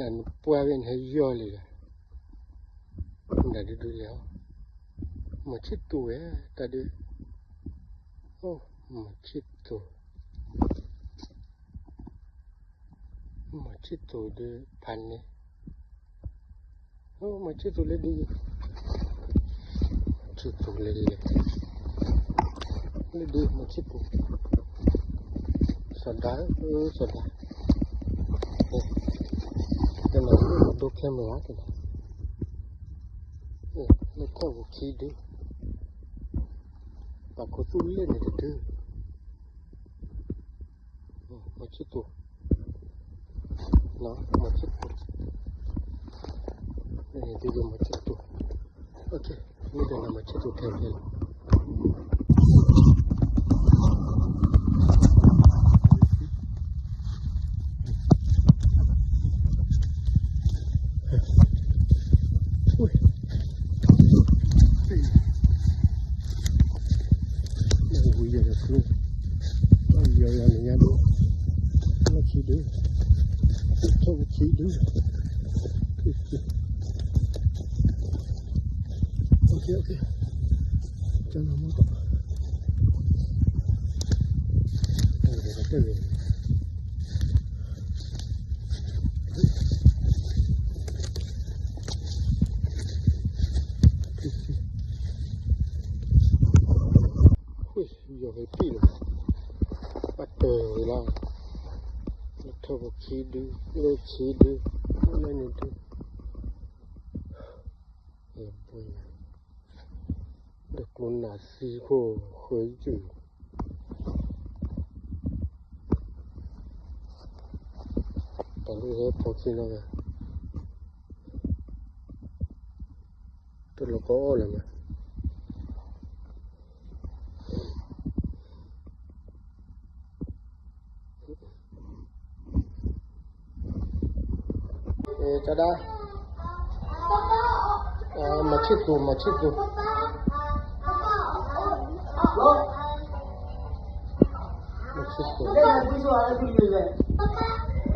နပှၢ်ဝဲနဟဲယီၢ်လံဒီး, မတၤဒုဒုလဲၣ်, မီၤဆံၣ်သူးဝဲ, တၢ်ဒု, မီၤဆံၣ်သူး, မီၤဆံၣ်သူးဒုဖးန့ၣ်, မီၤဆံၣ်သူးလၢဒု, မီၤဆံၣ်သူးလၢဒုလဲၣ်, လၢဒုမီၤဆံၣ်သူး, စီၤဒၤဧၢ စီၤဒၤ, တနီၤဒိ camera တနီၤ, လၢထီၣ်ပူၤခံဒု, ပှၤခိၣ်သူလ့ၣ်န့ၣ်တဒု, မီၤဆံၣ်သူး, မီၤဆံၣ်သူး, မီၤဆံၣ်သူး, မ့ၢ်တနီၤမီၤဆံၣ်သူးထဲဖဲလီၤ. ဝံၤယၤဒီးကျိ, ယၤယၤန့ၣ်ညါဒိ, လီၢ်ခံဒု, ထီၣ်ပူၤခံဒု, တၢ်လီၤမီၢ်ကီး, ယီၤဝဲပံၣ်လီၤ, ဘၣ်တၢ်ဝဲလီၤ, လၢထီၣ်ပူၤခံဒု, လၢခံဒု, လၢန့ၣ်ဒု, ဒီးကျိနၢ်သံခိၣ်ဃၢယုၢ်, တၢ်လၢဟဲပိာ်ခံလီၤ, တလီၤကအီၣ်လၢၤဘၣ်. ကဒၣ်, မီၤဆံၣ်သူး, မီၤဆံၣ်သူး, မီၤဆံၣ်သူး.